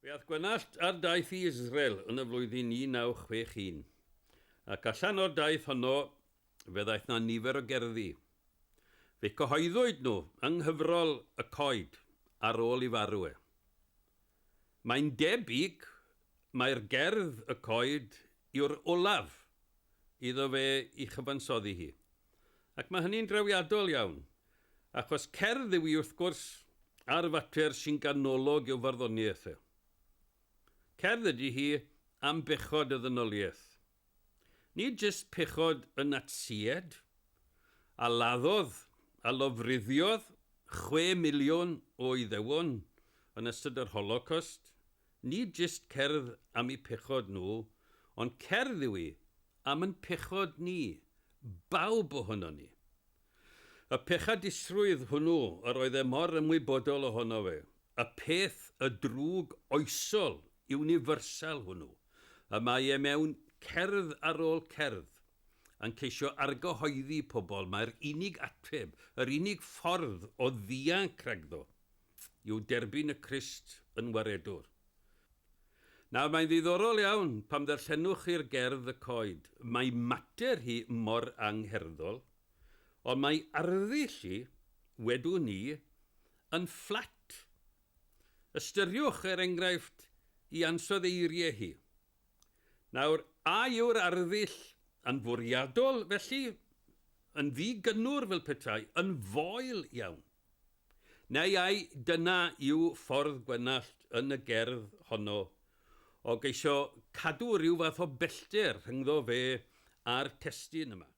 Fe ath Gwenallt ar daith i Israel yn y flwyddyn 1961, ac allan o'r daith honno fe ddaeth 'na nifer o gerddi. Fe cyhoeddwyd nhw yng nghyfrol Y Coed ar ôl i farw e. Mae'n debyg mai'r gerdd Y Coed yw'r olaf iddo fe i chyfansoddi hi. Ac mae hynny'n drawiadol iawn, achos cerdd yw hi wrth gwrs ar fater sy'n ganolog i'w farddoniaeth e. Cerdd ydy hi am bechod y ddynoliaeth. Nid jyst pechod y Natsïed, a laddodd a lofruddiodd 6 miliwn o Iddewon yn ystod yr Holocaust, nid jyst cerdd am eu pechod nhw, ond cerdd yw hi am yn pechod ni, bawb ohonon ni. Y pechadusrwydd hwnnw yr oedd e mor ymwybodol ohono fe, y peth y drwg oesol, universal hwnnw, y mae e mewn cerdd ar ôl cerdd yn ceisio argyhoeddi pobl mae'r unig ateb, yr unig ffordd o ddianc rhagddo, yw derbyn y Crist yn waredwr. Nawr, mae'n ddiddorol iawn pam ddarllenwch chi'r gerdd Y Coed. Mae mater hi mor angherddol, ond mae arddull hi, wedwn ni, yn fflat. Ystyriwch, er enghraifft, i ansoddeiriau hi. Nawr, a yw'r arddull yn fwriadol, felly, yn ddigynnwr fel petai, yn foel iawn? Neu ai dyna yw ffordd Gwenallt yn y gerdd honno o geisio cadw rhyw fath o bellter rhyngddo fe a'r testun yma?